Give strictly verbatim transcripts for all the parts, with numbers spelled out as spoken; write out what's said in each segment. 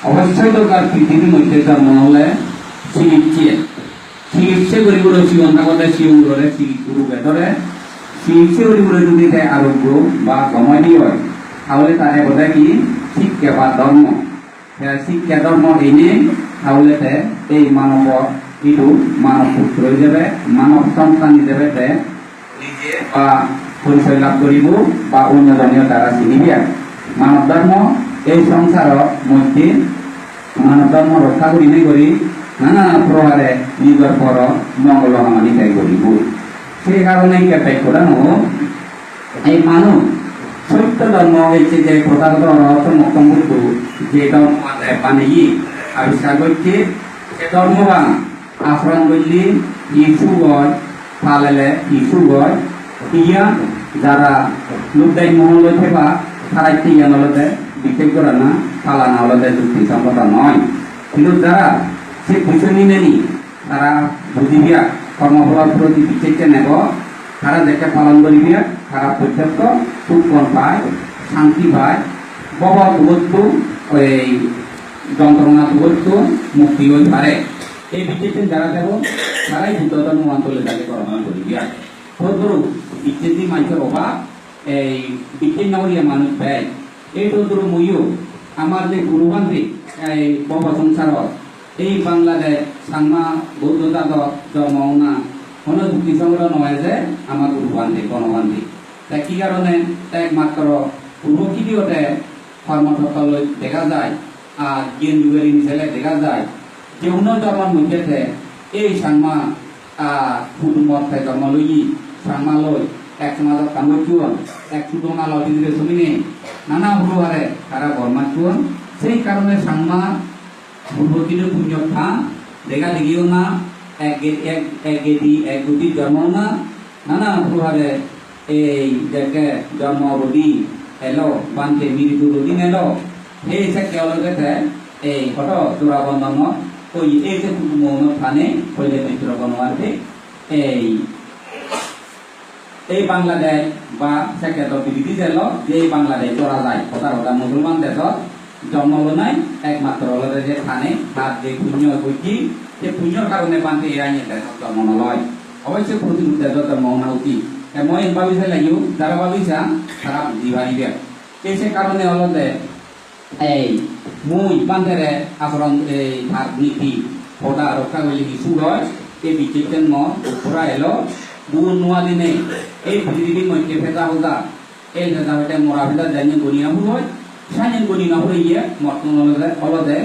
Obossoi dorkar, pitibir moddhe jonmo ole sikitse. Sikitse guri guri sigon thagotte sigon gurore sik-, ruge dore. Sikitse guri guri judi te aroggo ba gom oi de oi, tahole tare bode hi sikke ba dhormo. Te sikke dhormo einei tahole te ei manob idu manob putro ijebe, manob sontan ijebe te nije ba porichoy lab guribo ba onno joneyo tara sinibe. Manob dhormo ei songsaro moddhe manob dhormo rokka gurinei guri nana prohare nijor poro mongolo hamani tai guribo. Se karone ikke bekkoran o ei manuj sotto dhormo ecche je Tothagoto Orohotto Mokkho Buddho je dhormo age baneye, abiskar gocche, se dhormogan asoron golle hi suk oi, palele hi suk oi, iyan jara lubdai mohol oi theba, taratte iyan olode bicchej gorana, palana olode jukti sommoto noi. Hintu jara se bujo nineni tara bujibiya, kormopholor proti bicchej nebo, tara jekke palon guribiya, tara pottento sukkon pai, santi pai, bhobo dugottun, oi jontrona dugottun mukti oi pare. Ei bicchejjen jara debo, tarai Buddho dhormoan dole dale kormopholor guribiya. Todrup bicchejji manjor obab, ei bicchej no guriye manuj bej. Ei todrup muiyo amar je guru bhante, ei bhobo songsarot, ei Bangladesh Changma Buddho jadot jonmo ona hono jukti songgoto noi je amar guru bhante, gono bhante. Te hi karone? Te ekmatro purbo kidiyote kormo totto loi dega jai, ar gyan jugeri nijele dega jai. Je uno dhormor moddhe te ei Changma, ah, hudumor te jonmo loye, Changma loi ek somajot kaam gocchon, ek sudo nalo bidire somine nana hudu hare tara bor macchon. Sei karone Changma purbo dine punyo pha, dega degi ona, ek ge-, ek, ek gedi, ek gudi jonmo ona, nana hudu hare ei jekke jonmo rodi elo, bhante miritu rodi elo, ei sekke olode te ei hodo jora bondhonot, oi ei je kutumo unot thane, hoile Mitro Bonobhante, ei, ei Bangladesh ba sekke do bidire jelo, je ei Bangladesh jora jai, hoda hoda Musulman dejot, jonmo lonai ekmatro olode je thane, tar je punyo gojje, se punyor karone bhante ei anye dejot jonmo no loi. Obossoi protidut dejot jonmo ona uchit. Te mui en bhabi seleyo, jara bhabi san, tara buji paribe. Te se karone olode ei mui bhantere asoron, ei tar niti hoda rokka gorile hi suk oi, ei bicchejjen mo ubbora elo, bu nuo dinei, ei prithibi moddhe peda hoda, ei peda hoda mora peda janye goni no puroi, sanye goni no puroi ye, mottun olode, olode,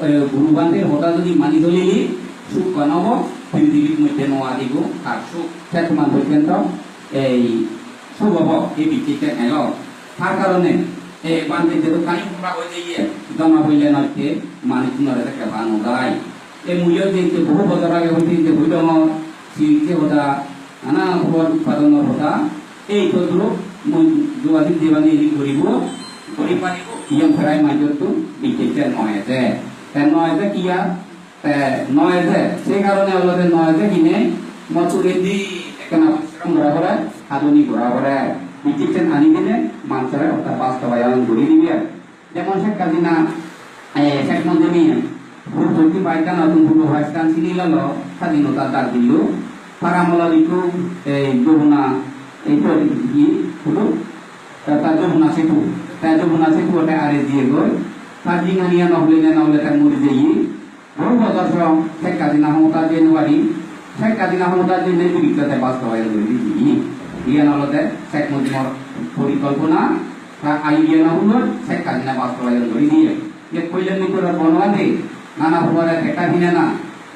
eh, guru bhanter hoda jodi mani solile, suk pan obo, prithibi moddhe nuo adibo, ar suk, setman porjonto, ei suk obo, ei bicchejjen elo. Tar karone, e, bhante jedokkani pura hoi jeye, joma poille notte, manuj nore sekke pa no jai. E muiyo je, je bohu bojor age hoite je hoi dongor, sikke hoda, nana ubor utpadonor hoda, ei todrup mui jogajog jebani eni guribo, guri paribo, iyan prai manjottun bicchejjen no eje. Te no eje kiya, Te no eje, se karone olode no eje hine, mor sugendi ekkena porishrom gora pore, hadoni gora pore, bicchejjen ani dine manjore orthat bastobayon guri dibe. Jemon Sheikh Hasina, eh, Sheikh Mujibur Rahman, bhul sokti paikkan notun purbo Pakistan sini lolo, sadhinotar dak dillo, tar amolot ikku, eh, Jamuna, ei to, hi, hudu, ta, ta Jamuna Setu, ta Jamuna Setu ote are diye goi, ta jinghani ano hule na hule ta mori jeye, Bohu bojor song Sheikh Hasina homotat jei no pari, Sheikh Hasina homotat jeinei biritte te bastobayon guri diji. Iyan olode Sheikh Mujibur porikolpona, ta ayu iyan olode Sheikh Hasina bastobayon guri diye. Ye koilyan mitror bono age, nana prokare thekka hinana,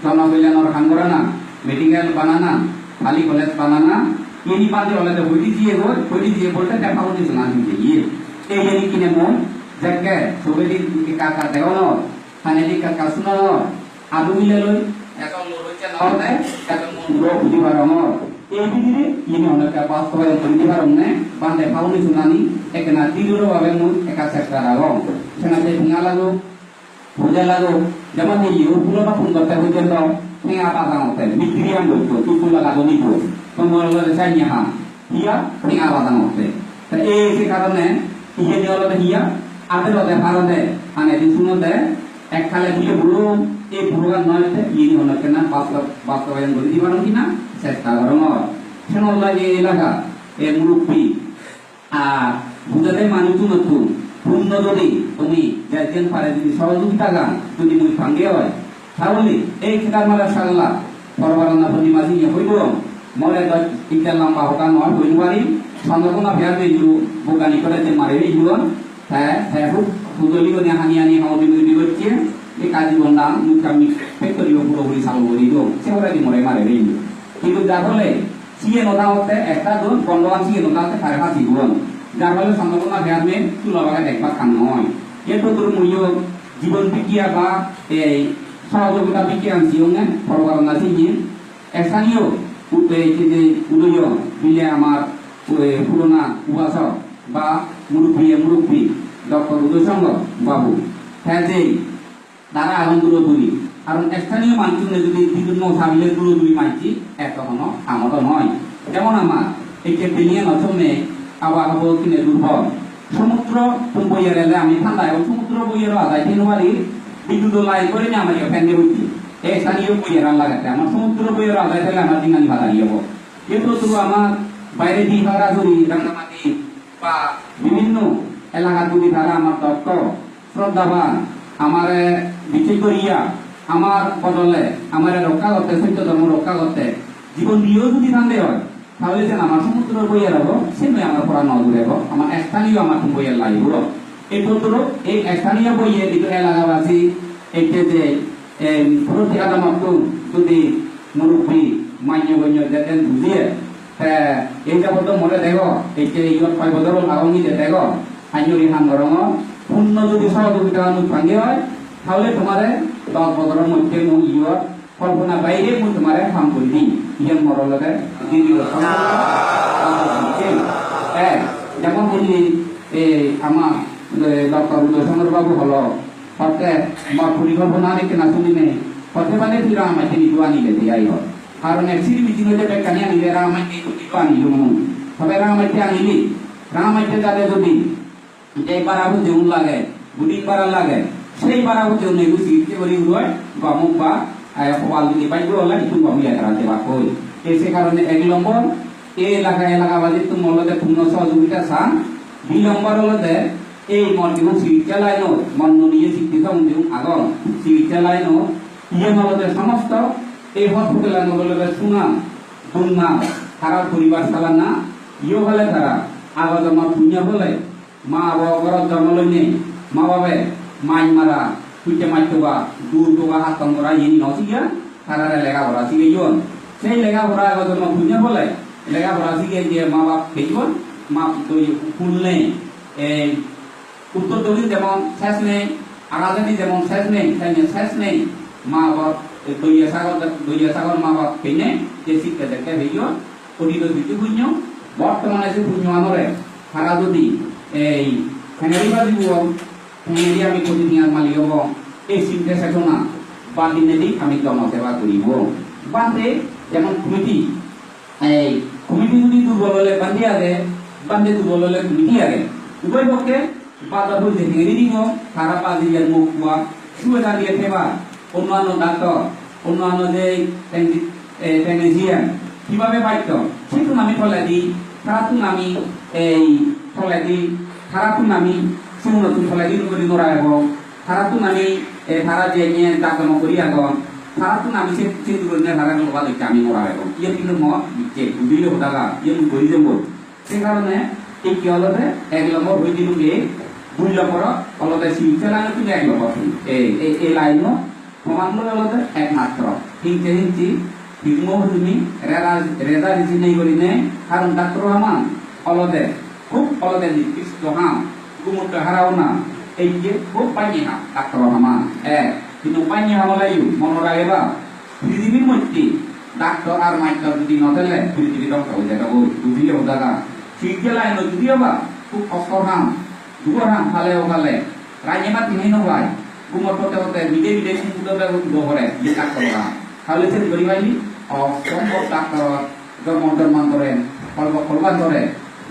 jonokolyanor ham gorana, medical banana, pali college banana, ini bade olode hoi diye goi, hoi diye bolte te pagodi sona diye. Ei jeni kine mon, jekke, sogedi ekka ekka degongor, Hani ekka ekka sunor, adu mile loi, ejon loroi je no ode, ejon mon puro budi parongor. Ei bidire, ini hono ekka bastobayon guri di parong ne, bhante paguni sunani, ekkena diduro babe mui ekka chesta ragong. Sena je tenga lago, puja lago, jemon ei yo purono pun gotte porjonto, tenga bajangotte, mistriyan gotto, tutu laga doni go, tongo lore sanya ha, hiya, tenga bajangotte. Ta ei se karone, iyeni olode hiya, ade rode parode, hani di sunode, Ekkale bile puro, ei purogan noi te, ini hono kena bastob-, bastobayon guri dibaron kina, chesta gorongor. Senolla ei elaka, ei murubbi, ar bujade manuchunottu, punno jodi tumi, jekjen pare jodi sohojogita gan, jodi mui pange oi, tahole ei Kedarmala Salla, Porobarana Purnima sini hoibo, more do itta lamba hoda noi hoi no pari, Chandrakona Bihar me juru bogani kore je mare juru, Te, te hub hujoli gune hani hani haudi mudi gocche, je kaji bonda mukka mik factory o puro puri salo gori do, se ore di more mare rei. Hintu jar phole siye no thaotte ekta don, bondogan siye no thaotte tare phasi duon. Jar phole Chandrakona Bihar me chula bagan ekbar kam noi. Ye to dur muiyo jibon bigya ba ei sohojogita bigyan siyonge, porobarana siye, Esthaniyo utte ecche je udoyo bile amar, eh, purona ubasok ba murubbiye murubbi Doctor Udoy Sangho babu. Te je tara agon duro duri. Karon esthaniyo manuchune jodi didun no sabile duro duri manchi, eto hono amoro noi. Jemon amar ecche Deniyan Asome aba habo kine durbol. Somudro tun boiyer ele ami thanda ebong somudro boiyer ajai thin pari, bidyudo line gori na amar fan de hoiche. E sani yo boiyer an lagette, amar somudro boiyer ajai thele amar dinani badari obo. Kintu tu amar baire di Khagrasuri, Rangamati ba bibhinno elakat jodi tara amar doktor, shraddhaban, amare bichej goriya, amar bodole, amare rokka gotte, sotto dhormo rokka gotte, jibon diyeyo jodi thande oi, Tahole jen amar somudror boiyer obo, sen noi amar poran no jurebo, amar esthaniyo amar tun boiyer lagibo. Ei totoro, ei esthaniyo boiyer idu elakabasi, ecche je, em, proti adamottun judi murubbi, manyo gonyo jeden bujiye, te ei jabot do more dego, ecche iyot paj bojor agongi je dego, anjuri ham gorongor, punno judi sohojogita mui pange oi, tahole tomare dos bojoror moddhe mui iyot Kolpona baire mui tomare ham guri di, iyen mor olode didi rosong. Eh, jemon holi, eh, ama, eh, Doctor Udoy Sangho babu holo, hotte mor porikolpona ani kena sunine, hotte bade tui Rangamatti nidu anile di ai hor. Karon ek siri meeting hoide bekkani anile Rangamatti nidu anile mui. Tobe Rangamatti anile, Rangamatti jade jodi Jei bara bujigun lage, buding bara lage, sei bara bujigun egu sigicche guri uroi, gomuk ba, eh, hobal judi bhaggo ole, ittun gom iye tara debak hoi. Te se karone ek lombor, ei elaka, elaka bajittun olode punno sohojogita san, di lombor olode, ei mor jigun sigicche line-ot, mor noniye sitti sogun jigun agon, sigicche line-ot, iyen olode somosto, ei hospital-an olode sunam, dunnam, tara poribar salana, iyo hole tara, ago joma punyo hole, Ma babo gorot jonmo loinei, ma babe maj mara, hutte maj toga, dur toga, hatton gora iyeni no sigiya, tarare lega pora sigeyon. Sei lega pora ego jonmo punyo bole, lega pora sigeye je ma bap peyon, ma doi hul nei. Ei uttor dokkhin jemon ses nei, agajedi jemon ses nei, senne ses nei, ma bap doiye sagor, doiye sagor ma bap peinei, je sikke dekke peyon, Otito hissu punyo, bortomane se punyo anore, tara jodi ei tengeri bajibo, tengeri ami koti tengar malik obo, ei sinte setona ba dinedi ami jono seba guribo. Bhante jemon committee, ei committee jodi durbol ole bhante age, bhante durbol ole committee age. Uboy pokke Bada bujje hengeri dingo, tara baji yer mok kua, suwe dariye theba, onno anno doctor, onno anno je teng-, eh, technician, kibabe baitto, sittun ami toledi, tarattun ami ei toledi, tarattun ami sigunottu toledi nuguri nora ebong, tarattun ami, eh, tara je niye dakdamok guri agon, tarattun ami se, se durone tara loba dokke ami nora ebong. Iye tinu mo, je, bujile hodaga, iye mui guri jembo. Se karone ikke olode ek lombor hoi dilunge, dui lombor olode sigicha line-ottun ek lombor hoi. Ei, ei, ei line-o soman loi olode ekmatro. Hinche hinchi, hijmo hujumi, rera, reda riji nei gorine, karon doctor haman olode, hub olode nirdisto ham, gumutto hara ona, ei je hub banye ham, doctor haman. Eh, hintu banye ham oleyo, monot rageba, Pritibir moddhe doctor ar mastor judi no thele, prithibi dhongso oi jadagoi, bujile hodagan. Sigicha line-ot judi oba, hub hostor ham, dugor ham, pale o pale, ranye mati nei no pai, gumor pote pote, bide bide, sumudo bego udo pore, je doctor ham. Tahole sen guri paili, osombhob doctor, jonmo jonmantore, kolpo kolpantore,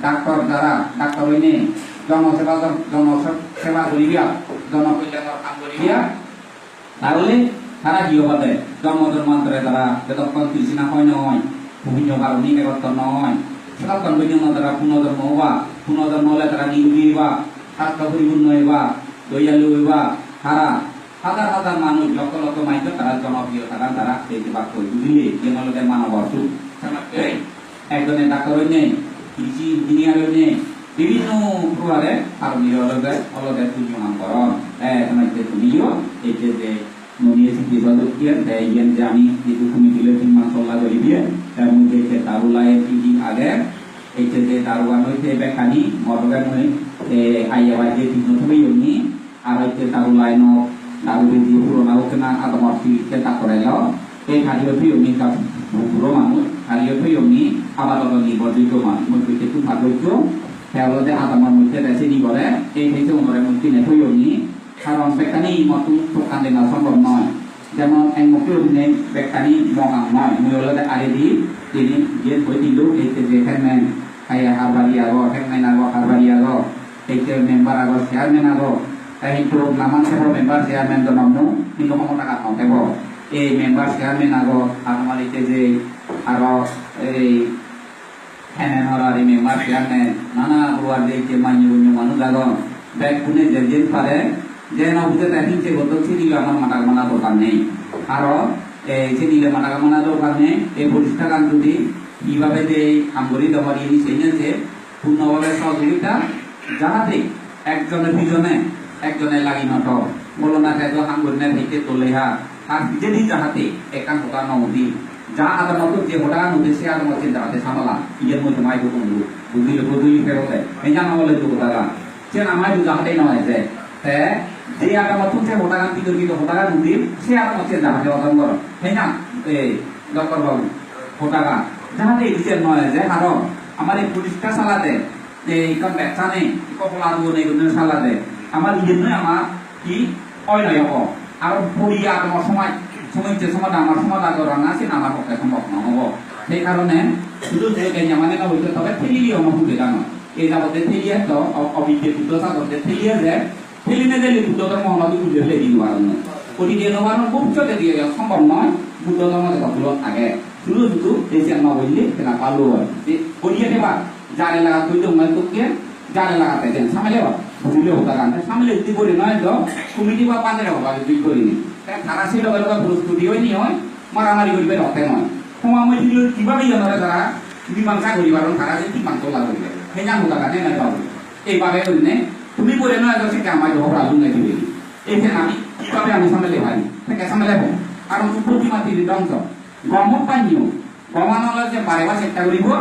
doctor dara, doctor oine, jono seba, jono seba guriya, jono kolyanor ham guriya, Tahole tara hi obode? Jonmo jonmantore tara jotokkon trishna hoi noi, punyo karone egottor noi, sotokkon porjonto tara punojonmo oba, punojonmo ole tara nirogi oba, satto poripunno oba, doyalu oba, tara hajar hajar manuj, lokko lokko manuj tara jonopriyotagan tara pei jebakkoi, bujile? Iyen olode manobo suk. Ekjone doctor oinei, kirishi engineer oinei, bibhinno prokare paramiyo olode, olode punyo ham goron. Te senotte tumiyo ecche je mone siddhi dokken, te iyen je ami jehetu committee loi tin mas solla guri diye, te mui ecche daru lai indi age, ecche je darugan oite bekkani, modoge mui, te aiyabar je tinno thoyonni, aro ecche daru line-ot, daru beji purona hokkena adamot sidikke doctor elo. Ei tariyo toyonni ekka buro manuj, tariyo toyonni abar olo nirbhorjoggo manuj, mui hoite tun par gojjo. Te olode adamor moddhe te sini gore, ei te sigunore mui tine toyonni. Karon bekkani mottun tokkan dena sombhob noi. Jemon ek mukke gurinei bekkani mo ham noi, mui olode aredi tini jiyen hoi dilung, ei te je chairman, hai harbari ago, chairman ago, harbari ago. Ecche member ago, chairman ago, te hintu naman thebo member, chairman do nommu, hintu homotagan no thebo. Ei member, chairman ago, ar amar ecche je aro ei ene norari member, chairman, nana progar je ecche manyo gunyo manuj agon, bekkune je jen pare, je no buje te hinse gotton, sini loi amar mata gomana dorkar nei. Aro ei sini loi mata gomana dorkar nei, ei poristagan judi kibabe je ham guri dongor, ini seinne je punno bhabe sohojogita, jahate ekjone pijone ekjone lagi no thok. Bolona te do ham gurinei theitte dole ha, tar pijedi jahate ekkan hoda no udi. Ja adamottun je hodagan udi, se adamot je jahate samala, iyen mui tomai idu hongor, bujile, bujile pebo te. Ei jana bole idu hodagan. Siyen ama idu jahate no eje. Te je adamottun se hodagan, bidor bidor hodagan udi, se adamot je jahate odom goron. Ei na, ei, Doctor babu, hodagan jahate idu siyen no eje, karon amar ei poriska salade, ei ekkan bechcha nei, ekko hola duo nei gurinei salade, amar iyennoi amar hi oi noi obo. Aro poriye amar somaj, somajje somadan, amar somadan gorana siyen amar pokke sombhob no obo. Sei karone sudu je genya mane no hoito, tobe thelileyo no puje jano. Ei jabote theliye to o-, obidde Buddho sagonde theliye je, theli nejele Buddho dhormo honodi puje fele di no paron. Odi diye no paron, bhobissode diye sombhob noi, Buddho dhormo joto gulon age. Sudu sudu ei siyan no bolle, tena palo oi. Ei odiye theba, jare lagat hoi dong noi tokke, jare lagat te jen samele ba, bujile hodagan. Samele judi gori noi do, committee ba bazare hoba judi gori ni. Te tara se loge loge prostuti oi ni oi, maramari goribe rokke noi. Homa moi judi kibabe iyanore tara mimangsa gori paron, tara je mimangsa tola goribe. He jan hodagan he noi babu. Ei babe gurinei, tumi gori noi do se ama jo hobra lungai dibe. Ei je ami, kibabe ami samele pari, te ke samele bo. Karon utpottiman tiri dhongso. Gom ok banyo, goman ole je barebar chesta guribo,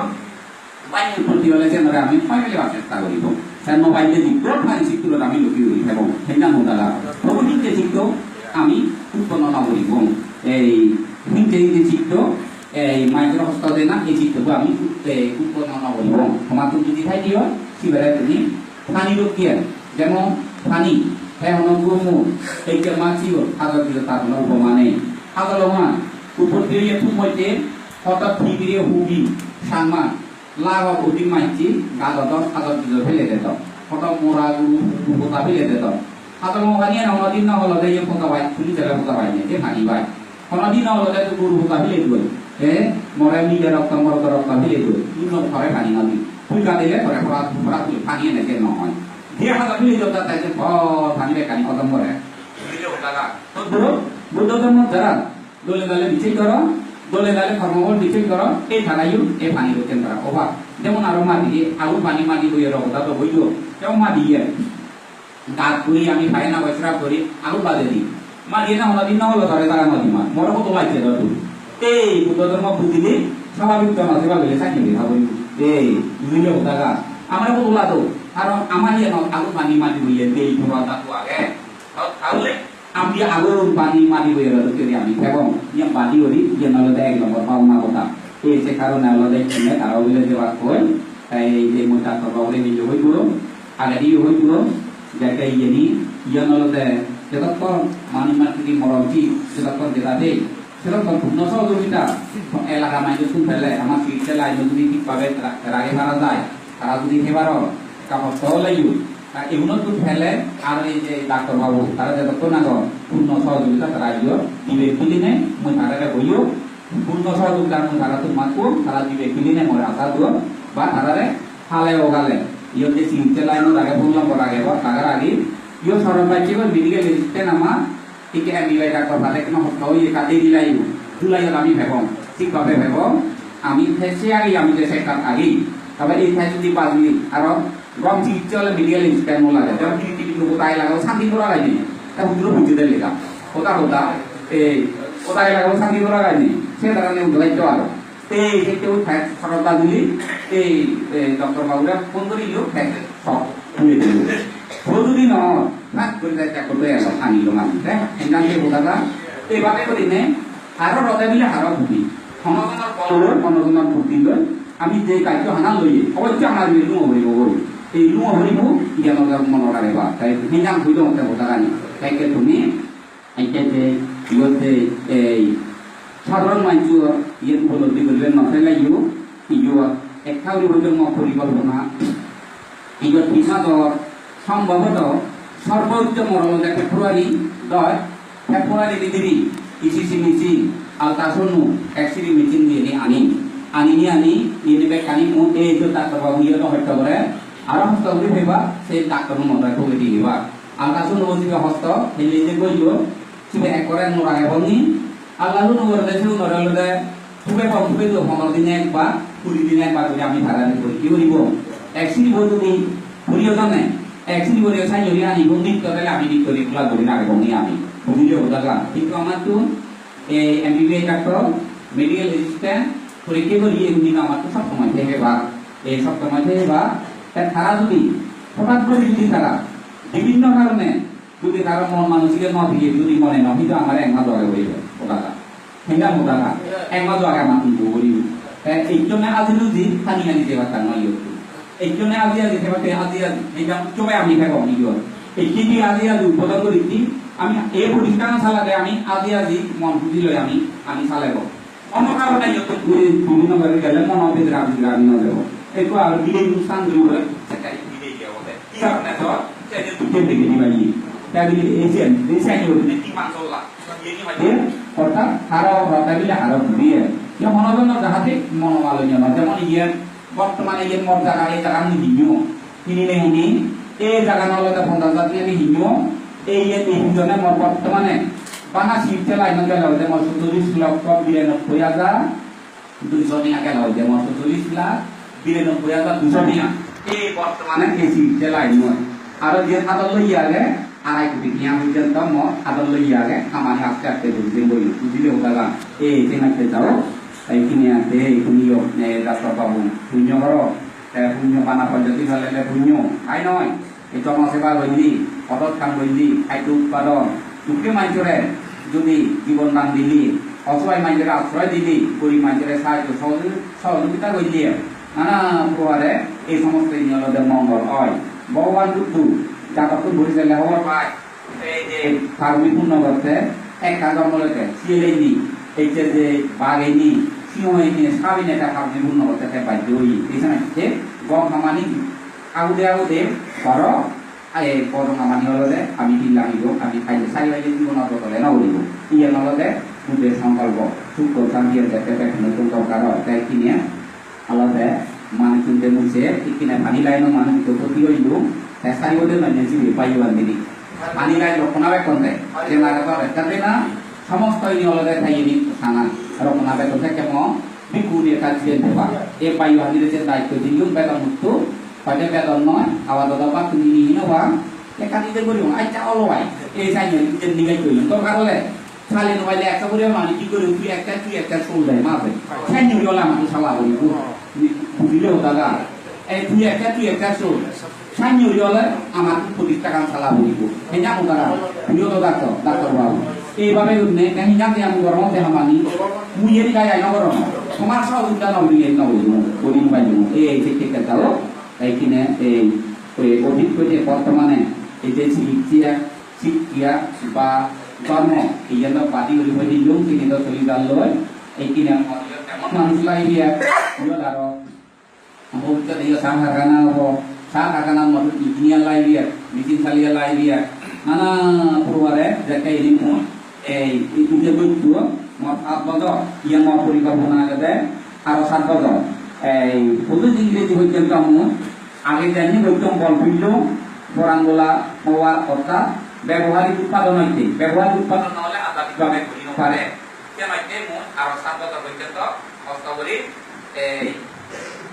banyo utpotti ole je nore ami hoi pelebar chesta guribo. Te no paile jiddur pani sittun ami luki guri thebo, henjan hodala. Tobu hingse chitto ami utponno no guribo. Ei hingse hingse chitto, ei manjor hosto dena, ei chittobo ami ut-, ei utponno no guribo. Tomattun jodi thai diyo, sibere tumi pani rokkiye, jemon pani, te hono gumo, ecche mach sigun, hajor bijor tar hono upoma nei. Hajor loma, upor diye thum motte, hotot thigire hugi, sangma, lagor udi majje, gadodon hajor bijor pele dedon. Hoto mora guru, guru hota pele dedon. Hajor loma pani ene hono din no olode iye hota bai, tumi jele hota bai nei, je pani bai. Hono din olode tu guru hota pile doi. E, more nile rokto, morot rokto pile doi. Tui no tore pani no di. Tui gadele tore pora, pora tui pani ene je no oi. Je hota pile doi ta tai je bor pani bekkani odom more. Pile hota ga. To duro, Buddho dhormo jara dole dale bichej goro, dole dale kormo bol bichej goro, e tarayo, e pani dokken tara. Oba, jemon aro madi, agur pani madi boiye rok hota do boiyo. Jemon madi ye. Dak guri ami pai na goi srap guri agur bade di. Ma diye na hono din no holo tore tara no di ma. Moro kotula icche do tu. Ei Buddho dhormo bujile swabhabik jono seba bile sakki di thabo. Ei, bujile hoda ga. Amare kotula do. Karon ama iye no agur pani madi boiye, ei pura dhatu age. Tahole ami agur pani madi boiye do teri ami thebo. Iye badi guri, iye no olode ek nombor bhabona hoda. Ei se karone olode iye tara bile jebak hoi. Tai ei je mui doctor babu re nije hoi duro. Agedi hoi duro, jekke iyeni, iyan olode jotokkon mani mati di morom ji, jotokkon jeda de, jotokkon punno sohojogita elaka manjottun pele, ama sikitsa line-o judi thik bhabe tara, tara age para jai, tara judi hebar ekka hosto oleyo, Ta igunottu pele ar ei je doctor babu, tara jotokkon agon, purno sohojogita tara iyo dibe biline mui tarare hoyong, purno sohojogita mui tarattun mattong, tara dibe biline more asha duon, ba tarare hale ogale, iyot je sikitsa line-ot age, phone number age, ba tagar age, iyo soron bacche goi medical assistant ama, ikke M B B doctor pade hono hosto oye, ekka deri laibo, July-ot ami pebong, thik bhabe pebong, ami te se age ami je sector age, tobe ei test jodi bajili, aro gom sikitsa ole medical assistant no lage, jemon P D T P-t hoda elagabo santi gora lage, ta huduro bujje de lega. Hoda hoda, ei, hoda elagabo santi gora lage, se tarane udo lagto aro. Te ei khetre oi thak, sorot bajuli, ei, ei, doctor babure phone gori yo, thak, sok, tuli dilo. Huduri no, thak gori thak, thak gori elo, ani lo mani, te, endan ke hoda da, ei bhabe gori ne, aro rode bile aro budi. Hono jonor bol loi, hono jonor buddhi loi, ami je kajjo hana loye, obossoi amar ibe lumo horibo goi. Ei lumo horibo, iyan olode monot rageba. Tai hinang hoi dong te hoda gani. Tai ke tumi, ecche je, iyot je, ei, sadharon manjor, iyan upolobdhi goribe no peleyo, iyo, ekka guri hoidong mo porikolpona, iyot bisador, sombhoboto, sorbo uttoma olode February doi, February bidire E C G machine, ultrasound, X-ray machine iyeni anin. Anini ani, iyeni bekkani mo ei je doctor babu iyot hosto gore, aro hosto guri peba, se doctor-un motoi togedi peba. Ultrasound-o jibe hosto, helle je goiyo, sibe ekkore nora hebonni, ultrasound-o gorede sigunore olode tube pon, tube do pondro dine ekbar, kuri dine ekbar guri ami tarare porikka guribo. X-ray bo jodi puriyo jone, X-ray guriyo sanjori ani bo nitto tale ami nitto regular guri ragibong ni ami. Bujile hoda gan. Hintu amattun ei M B B S doctor, medical assistant, porikka guri eguni amattun sob somoi thebe ba. Ei sob somoi thebe ba. Te tara jodi hotat guri jodi tara bibhinno karone jodi tara mon manosike no thige, jodi mone no, hintu amare ek mas age hoibe, hoda gan. Hinang hoda gan. Ek mas age amattun guri. Te ekjone aji luji, hani hani jebatta noi iyot. Ekjone aji aji jebatte aji aji. Hinang sobe ami thebo iyot. Ekjone aji aji udbodon guritte, ami ei protisthan salade ami aji aji mon huji loi ami, ami salebo. Ono karone iyot tui bibhinno bhabe gele mono bidire bidire ami no jebo. Ekku aro bile inustan guri bole, sekke bile iye obode. Ki karone jor, se je tui jende gini bhai. Ta bile ei sen, ei sen yo. Ki mansolla. Ye ni bhai. Ye, orthat aro, orthat bile aro guri ye. Ye hono jono jahate mono malonyo no. Jemon iye, bortomane iye mor jaga, ei jaga mui hinyo. Hini ne hini, ei jagan olode ponjash hajar tenga di hinyo, ei iye di hinjone mor bortomane bana sikitsa line-ot gele olode mor sottoris lokho biranobboi hajar duiso tenga gele olode mor sottoris lakh biranobboi hajar duiso tenga. Ei bortomane ei sikitsa line-ot. Aro je hador loye age, arai koti tenga porjonto mor hador loye age, hamani aste aste guri jemgoi, bujile hoda gan. Ei tenga te jao, ei kine ate, ei kine yo, ei doctor babu, punyo goro. Te punyo bana pojjoti pelele punyo, hai noi? Ei jono seba golle, odot ham golle, khaddo utpadon, dukki manjore jodi jibon dan dile, osohai manjore ashroy dile, gorib manjore sahajjo sohojog-, sohojogita golle, nana prokare ei somosto ini olode mongol oi. Bhogoban Buddho jadottun buri sele hobor pai. Ei je parami purno gotte, ekka jormo loite, siyel eini, ei je je bag eini, singo eini, sab eini ekka parami purno gotte te baddho oye. Ei sene te gom hamani agude agude goro, ei gom hamani olode ami hi lagibo, ami khaile sari paile jibonot bodole no guribo. Iyen olode Buddho songkolpo, sukko santi ente te bekkunottun dorkar oi. Te ikkine Olode manuchun de mui ser, ikkine pani line-o manuj ekko khoti oilo, te sari ode mane jibe payo andini. Pani line rokkona bekkon de, je mane to ekkan de na, somosto ini olode te ini sana, rokkona bekkon de kemo, bhikkhu ni ekkan jiben deba. E payo andini je daitto diyong beton mutto, hoide beton noi, abar dodo bak tumi ini hino ba, ekkan ide goriyo, accha olo bai, ei sainyo ide nigai toyon, dorkar ole, Sale no paile ekka guri mane hi guri tui ekka tui ekka sul de ma be. Sanyo ri ole amar sala guri bu. Bujile hoda ga. Ei tui ekka tui ekka sul. Sanyo ri ole amar potis takan sala guri bu. Henya hoda ga. Tui hoda ga to, doctor babu. Ei babe unne, na henya de am gormo te hamani. Mui eri ga ya no gormo. Tomar sa udda no uri no uri. Guri no pai. Ei thik thik ta lo. Ei kine ei, ei odit ko je bortomane ei je sikitsa Sikya ba dhormo, iyan do badi guri hoi dilung, sini do soli jalloi, ekkine emon manuj lagibak, iyot aro bhobissot iyo sang hargana obo, Sa karkhana motor engineer laibi ar, machine saliye laibi ar, nana purubare jekke ini mui ei ide gottu mor sat bojor, iyan mor porikolpona agede aro sat bojor. Ei hudu Ingreji porjonto mui age jani gottum bol pillu, porangola power orthat beboharik utpadon hoite, beboharik utpadon no ole adhyatmik bhabe guri no pare. Senotte mui aro sat bojor porjonto hosto guri, ei,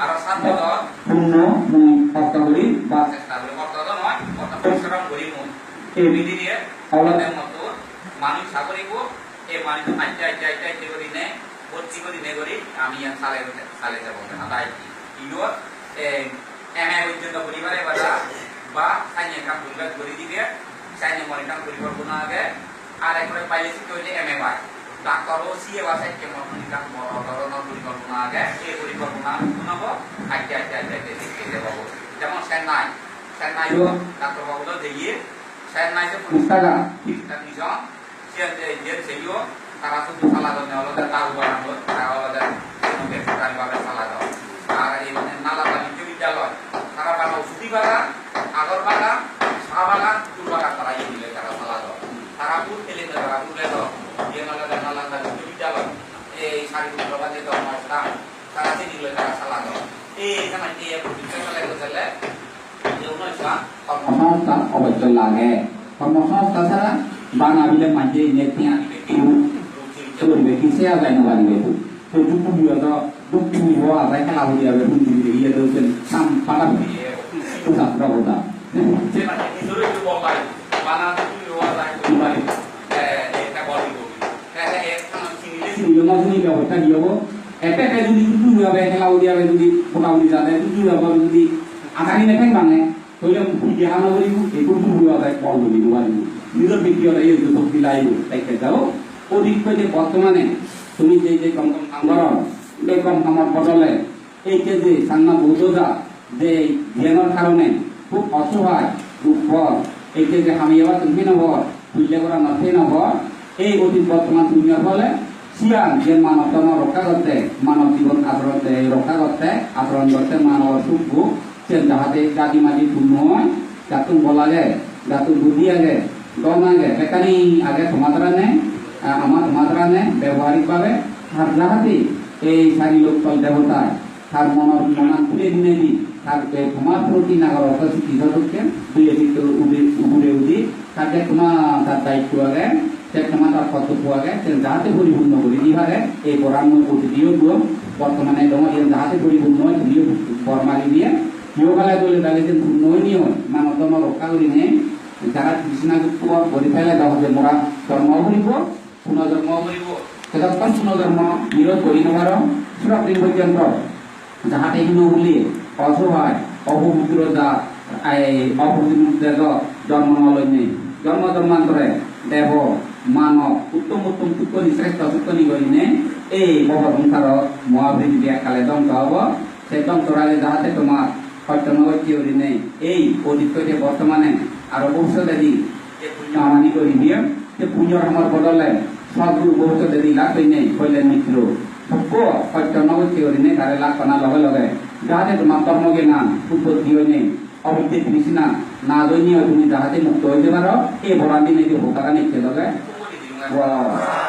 aro sat bojor punno mui hosto guri ba chesta guri, hosto do noi, hosto porishrom guri mui. Ei bidire olode mottun manuj sagori bo, ei manuj aste aste aste aste gurine, bhotti gurine guri ami iyan sale, sale jabo. Hada iyot, ei, M A porjonto guri pare bana, ba sainne ekkan guri, guri dibe, sainne mor ekkan porikolpona age, ar ekkore paile sikke hoile M A pai. Doctor o C A ba sainne mor ekkan boro dhoronor porikolpona age, ei porikolpona purno obo, aste aste aste aste sikke jebo. Jemon Chennai, Chennai o doctor babu do jeye, Chennai se Instagram, Instagram, Siyan je, je seyo, tara sudu saladonne olode daru bagan loi, tara olode bekari bhabe saladon. Ar ei mane Nalanda Bishwobidyaloy, tara bana usudi bagan, agor bagan, sa bagan, phul bagan tara iye miloi tara saladon. Tara phul pelende tara phul ledon. Iyan olode Nalanda Bishwobidyaloy, ei Sariputra bhante dhormo sthan, tara sini loi tara saladon. Ei samay ei ek bojor sale goi sale, Kর্মসংস্থান অবশ্যই লাগে। কর্মসংস্থান ছাড়া বাংলা বিলে মাঝে ইনে টিয়া দিবে কি, রুজি রুটি করবে কি, সে আর যাই না পারিবে তো। তো দুঃখ বিরত, দুঃখ বিরত আর যাই খেলা হয়ে যাবে, রুজি রুটি ইয়ে তো সে সাম পাতা হয়ে যাবে। তো ছাত্র কথা। সে মাঝে নিজেরও একটু বল লাগে, বাংলা দুঃখ বিরত আর যাই না পারিবে। এ, এটা বল দিব। এ, এ, এ, চিনিলে চিনিবে, না চিনিলে অবস্থা কি হবো? Ete ete judi tutu jabe, hela udi jabe judi, motamoti jade tutu jabe judi, adani ne theng bange, toile puje hana guribo, ekku tutu jabe, kol guri no paribo. Nijor bektigoto ei je shokti laibo, tai ke jao. Odik hoite bortomane, tumi je je kom kom kam goro, ei kom kamor bodole, ei je je Changma Buddho ja, je gyanor karone hub osohay, dukkho, ei je je hamiyabattun hino hor, pulle goranot hino hor, ei otit bortoman punyor phole, siyan je manob dhormo rokka gotte, manob jibon achoron de rokka gotte, achoron gotte manob suk bhog, siyan jahate jadi maji punno oi, jattun bol age, jattun buddhi age, dhon age, bekkani age tomadarane, a-, ama tomadarane beboharik bhabe, ar jahate ei sari lok tol debotai, tar monor monan khule dinei di, tar je tomar proti nagorotto siddhi sodokken, dui ekko udi, ugure udi, tar je toma tar daitto age, je toma tar kortobbo age, sen jahate poripunno guri di pare, ei boran mui udi diyo duo, bortomane dongo iyen jahate poripunno oi, tumiyo bor mari diye, yo gale dole dale sen punno oinei, manob dhormo rokka gurinei, jara trishna yukto guri pele do hoje mora dhormo guribo, Punojonmo guribo. Jotokkon punojonmo nirod guri no paro, surok din porjonto jahate hino huli, osohai, opobitro ja, ai, opobitro dejo jonmo no loinei. Jonmo jonmantore debo, manob, uttom uttom sukkoni, sreshto sukkoni gurinei ei bhobo songsarot moha prithibi ekkale dhongso obo. Se dhongso age jahate tomar hosto no gocche gurinei ei odit hoite bortomane aro bhobissotedi je punyo hamani guribe, se punyor hamor bodole sodguru bhobissotedi lak gurinei hoile mitro sukko hosto no gocche gurinei tare lak pana loge loge jahate tomar dhormo gyan utpotti oinei, obiddhe trishna naj oinei tumi jahate mukto oi jei paro, ei boran dinei je hodagan ecche loge. Wow.